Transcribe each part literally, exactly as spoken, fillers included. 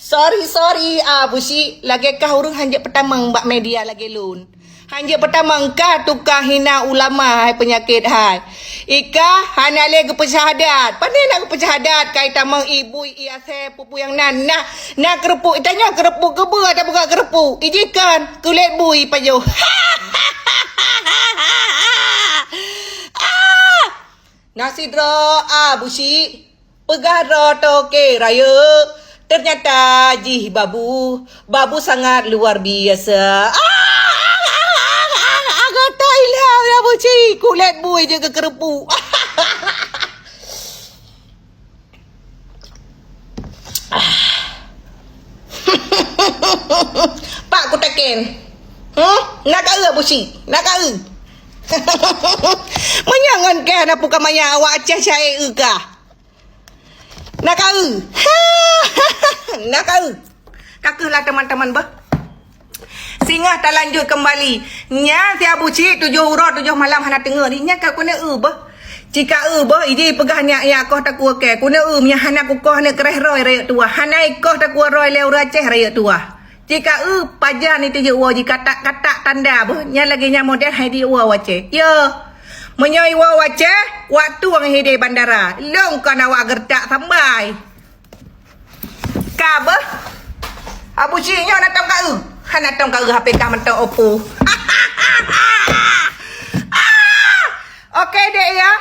Sorry, sorry, Abusyik, lagèe kah ureueng hanjeuet peutamong bak media lagèe lôn. Hanjeuet peutamong kah tukang hina ulama hai peunyakét hai. I kah hana lé geupeusyahadat. Pane na geupeusyahadat kai tamong i bui i asèe peue-peue nyang na. Nah, na keureupuk, i tanyoe keureupuk keubeue atawa bukan keureupuk. I jih kon kulét bui pajoh. Ah! Na sidroe Abusyik peugah droe toke rayeuk, teunyata jih babu, babu sangat luar biasa. Ah, gata ilham ya Abusyik, kulét bui jeuet keu keureupuk. Pak kutaken. Hmm? Na ka eu Abusyik? Na ka eu? Meunyoe ngon kah na puka maya awak Aceh syai eu kah? Na ka eu? Na ka eu? Ka keuh lah teman-teman beuh. Singoh talanjut keumbali. Nyan si Abusyik tujoh uroe tujoh malam hana teungeut. Nyan ka keuneuk eu beuh. Cika eu beuh, iji peugah nyak-nyak koh takue kèe. Keuneuk eu, meunyo hana kukoh aneuk keureh roe rayeuk tuah. Hana ikoh takue roe lé ureueng Aceh rayeuk tuah. Cika eu, pajan itu jeuet woe jikatak-katak tanda beuh. Nyan lagèe nyan model hai di woe u Aceh. Yo. Meunyo i woe u Aceh, waktu ngon hidé bandara. Lôn kon awak geureutak sambai. Ka beuh? Abusyik nyoe na tom ka eu? Hana tom ka eu H P kah mantong Oppo. Ah! Oke dek ya.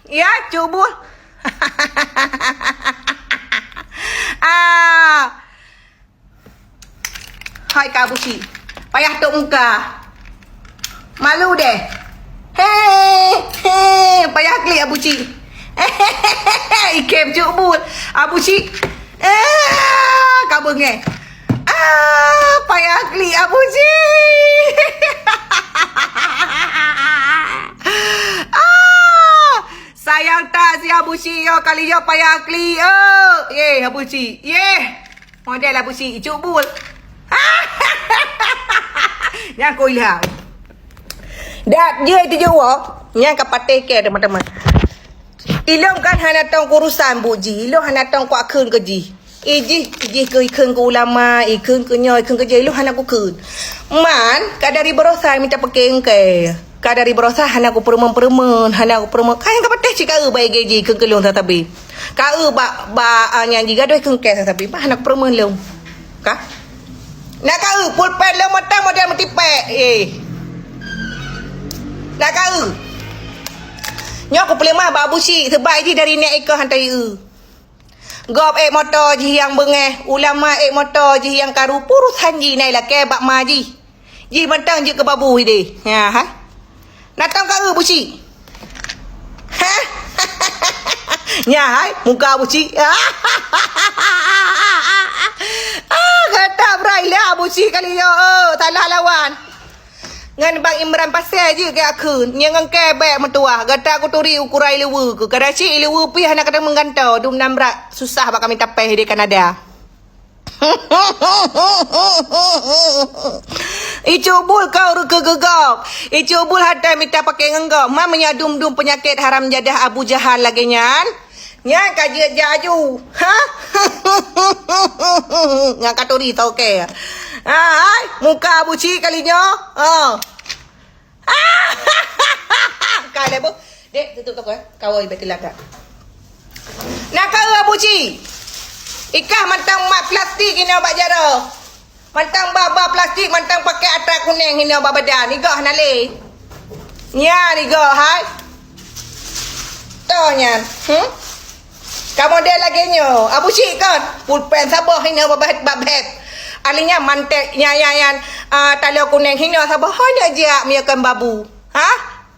Ya, cubul. Ah. Hai ka Abusyik. Payah tok muka. Malu deh. He, he, payah klik Abusyik. Ikem cuk bul. Abusyik. Eh, ka beungeh. Ah, payah klik Abusyik. Ah, sayang tak si Abusyik yo kali yo payah klik. Oh, ye Abusyik. Ye. Model Abusyik icuk bul. Nyan keu ilham. Dat jeuet tijeuwoe, nyan ka patéh kèe teuma-teuma. Ilôn kan hana tong keu urusan buet jih, ilôn hana tong kuakheun keu jih. Ijih, ijih keu ikheun keu ulama, ikheun keu nyoe, ikheun keu jih, ilôn hana kukheun. Man, ka dari baroesa mita pake engkai. Ka dari baroesa hana kupeureumeun-peureumeun, hana kupeureumeun. Ka nyang ka patéh cit ka eu bak I G J keu keulôn sasabe. Ka eu bak, bak, ah, nyang jigadôh keu engkai sasabe. Bah hana kupeureumeun lôn. Ka? Na ka eu pulpen lôn mantong model meutipék. Eh. Na ka eu. Nyoe kupeuleumah bak Abusyik, seubab jih dari nèk ikoh hantom eu. Gob ék moto jih nyang beungéh, ulama ék moto jih nyang karu, peurusan jih na ilakèe bak ma jih. Jih mantong jeuet keu babu hidéh. Nyan hai. Na tom ka eu Abusyik? Hah? Nyan hai, muka Abusyik. Ah, gata brai lé Abusyik kali nyoe. Oh, salah lawan. Ngon Bang Imran pasai jeuet keu akheun. Nyang ngon kèe bèk meutuah. Gata kuturi ukuran ileue keu. Kadang cit ileue pih hana kadang meugantoe. Dum nan brat susah bak kami tapéh di Kanada. Icuk bul kau reukeue geugok. Icuk bul hata mita pake ngon gok. Ma meunyo dum-dum peunyakét haram jadah Abu Jahal lagèe nyan. Nyan ka jeuet jak aju. Ha? Nyan ka turi toke. Ha, hai, muka Abusyik kali nyoe. Ha. Ka lé bu. Dek, tutup toko eh. Kawa ibe telat dak. Na ka eu Abusyik. Ikah mantong mat plastik inoe bak jaroe. Mantong ba-ba plastik, mantong pakai atra kuneng hinoe bak badan. Igok hana lé. Nyan igok hai. Toh nyan. Hmm? Ka model lagèe nyoe. Abusyik kon. Pulpen saboh hinoe bak bak bèt. Ahli nyan mantek nyan nyan nyan. Ah, taloe kuneng hinoe saboh. Hana jak miakan babu. Ha?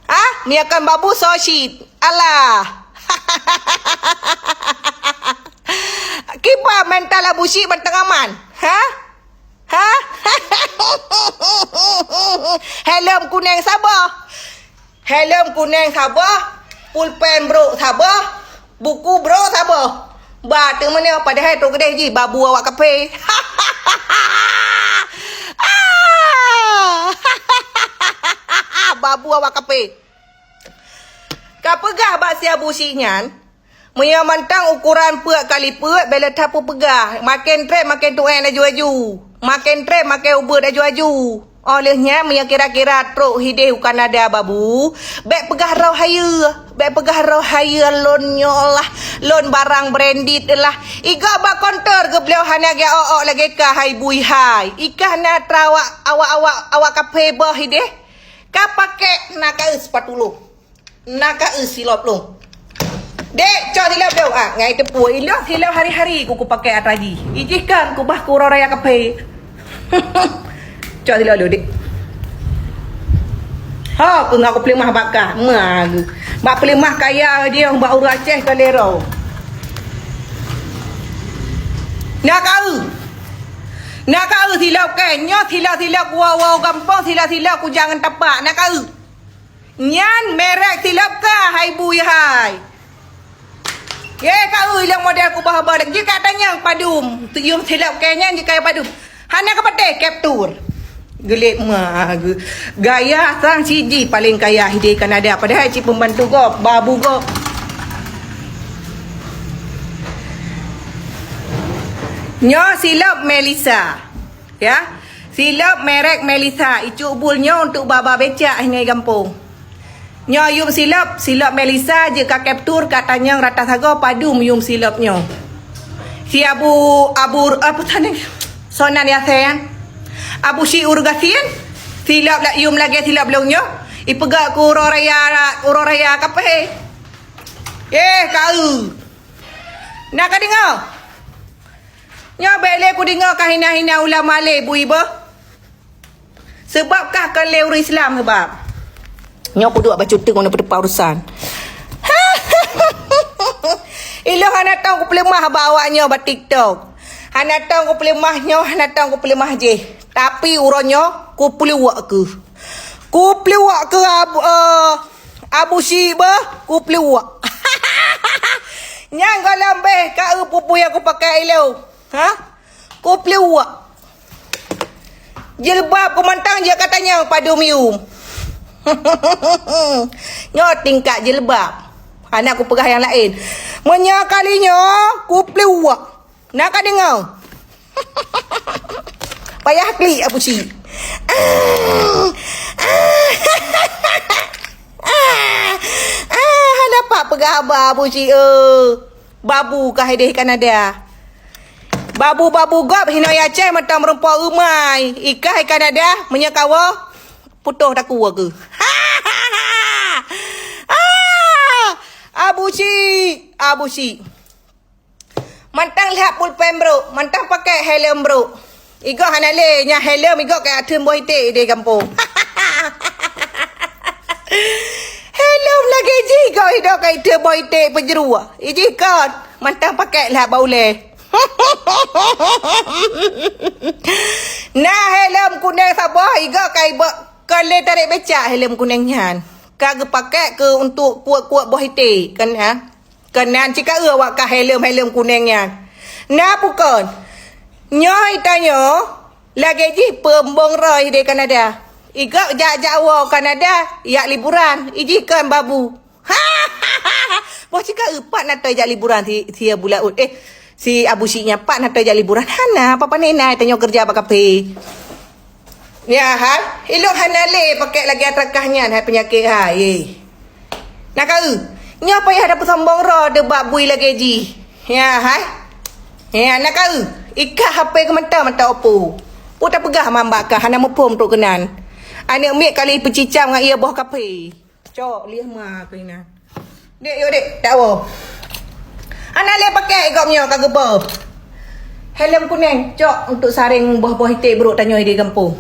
Ha? Miakan babu sosit. Alah. Kiban mental Abusyik mantong aman. Ha? Ha? Helm kuneng saboh. Helm kuneng saboh, pulpen brok saboh, buku brok saboh. Ba teumeunoe padahai trok keudeh jih babu awak kaphé. Ah! Babu awak kaphé. Ka peugah bak si Abusyik nyan, Meunyoe mantong ukoran peuet kali peuet, bèk lé tapeupeugah. Maken trép maken tu'en aju-aju. Maken trép maken ubeut aju-aju. Óh lheueh nyan, meunyoe kira-kira trok hidéh u Kanada babu, bèk peugah roh hayeue. Bèk peugah roh hayeue lôn nyoe lah. Lôn barang branded lah. Igoe bak kontor geubloe hana geuok-ok lagèe kah hai bui hai. Ikah na tra awak, awak, awak, awak kaphé boh hidéh. Ka pakèk na kaeu sipatu lôn. Na kaeu silop lôn. Dek, cok silop lôn. Ah, ngai teupue ilok silop hari-hari ku, ku pakèk atra jih. Ijih kan ku bah ku uroe raya kaphé. Cok silop lôn, Dek. Ha, ku ngon ku peuleumah bak kah. Ma geuh. Bak peuleumah kaya jih bak ureueng Aceh ka lé roe. Na kaeu. Na kaeu silop kèe. Nyoe silop-silop ku woe-woe gampông, silop-silop ku jak ngon tapak. Na kaeu. Nyan merek silop kah hai bui hai. Ye, kaeu ilong model ku bah-bah. Jika tanyong padum, yum silop kèe nyan jika padum. Hana ka patéh capture. Geulék ma geuh. Gaya sang siji paléng kaya hidéh Kanada. Padahai cit pembantu gob, babu gob. Nyoe silop Melissa. Ya. Silop merek Melissa, icuk bul nyoe untuk ba-ba becak hinoe gampông. Nyoe yum silop, silop Melissa jeuet ka capture ka tanyong rata sagoe padum yum silop nyoe. Si Abu, Abu, apa tadi? Sonan Yasen. Abu Syi Urgasin, silop la yum lagèe silop lôn nyoe. Ipeugah ku uroe raya, uroe raya kaphé. Eh, kaeu. Na ka deungoe? Nyoe bèk lé kudeungoe ka hina-hina ulama lé bui beuh. Seubab kah kon lé ureueng Islam seubab. Nyoe kuduek bacut teuk ngon peuteupat urusan. Ilong hana tong kupeuleumah bak awak nyoe bak TikTok. Hana tong kupeuleumah nyoe, hana tong kupeuleumah jih. Tapi uroe nyoe kupeuleuk keuh. Kupeuleuk keuh Abu, eh, Abu Syi beuh, kupeuleuk. Nyang gohlom beh ka eu peue-peue nyang kupakèk ilong. Ha? Kupeuleuk. Jilbab kumantang jeuet ka tanyong padum yum. Nyoe tingkat jilbab. Hana kupeugah nyang laén. Meunyoe kali nyoe kupeuleuk. Na ka deungoe? Payah klik Abu Syi. Ah, ah, ah, ah, hana pat peugah haba Abu Syi, eh. Babu kah idéh Kanada. Babu-babu gob hinoe Aceh mantong meureumpok eumai. Ikah i Kanada meunyoe kawoe putôh takue keuh. Ah, Abu Syi, Abu Syi. Mantong lhak pulpen brôk, mantong pakèk helm brôk. Igoe hana lé, nyan helm igoe ka itheun boh iték idéh gampông. Helm lagèe jih igoe idoe ka itheun boh iték peujeuruh. Ijih kon, mantong pakèk lhak bak ulèe. Na helm kunèng saboh igoe ka ibôh kon lé tarek becak helm kunèng nyan. Ka geupakèk keu untuk kuet-kuet boh iték, kan, ha? Keunan cit ka eu awak ka helm-helm kunèng nyan. Na peue kon? Nyoe itanyoe lagèe jih peumbong roh idéh Kanada. Igob jak-jak woe Kanada jak liburan, ijih kon babu. Boh cit ka eu pat na toe jak liburan si, si Abu Laôt, eh, si Abu Syi nyan pat na toe jak liburan. Hana, apa-apa na itanyoe keureuja bak kaphé. Ya hai, ilong hana lé pakèk lagèe atrakah nyan hai peunyakét hai. Na ka eu, nyoe payah tapeusombong droe deuh bak bui lagèe jih. Ya hai. Ya na ka eu, ikah H P keu mantong mantong Oppo. Peue tapeugah mamba kah hana muphom trok keunan. Aneuk miet kali peucicam ngon ie boh kaphé. Cok lieh ma keuh inan. Dek, yuk dek, dak woe. Hana lé pakèk gob nyoe ka geuboh. Helm kunèng, cok untuk sareng boh-boh iték brôk tanyoe di gampông.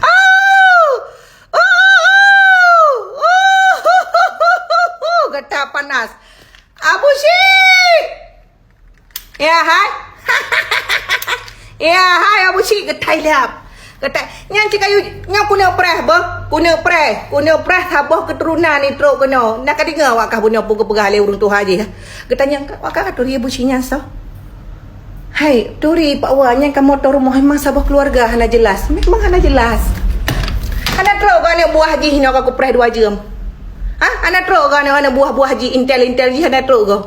Au! Au! Au! Gata panas. Abu Syi! Ya hai. Ya hai Abu Syi geutai lhap. Geutai. Nyan cit kayu nyan kuneuk preh beuh. Kuneuk preh. Kuneuk preh saboh keuturonan ni trok keunoe. Na ka deungoe awak kah bunoe peugah-peugah lé ureueng tuha jih. Geutanyong awak kah turi Abu Syi nyan soe? Hai, turi Pak Wan nyan ka moto rumoh memang saboh keuluwarga hana jelas. Memang hana jelas. Hana trok keu aneuk buah jih nyoe ka kupreh dua jeuem. Ha? Hana trok kah aneuk-aneuk buah-buah jih, intel-intel jih hana trok kah?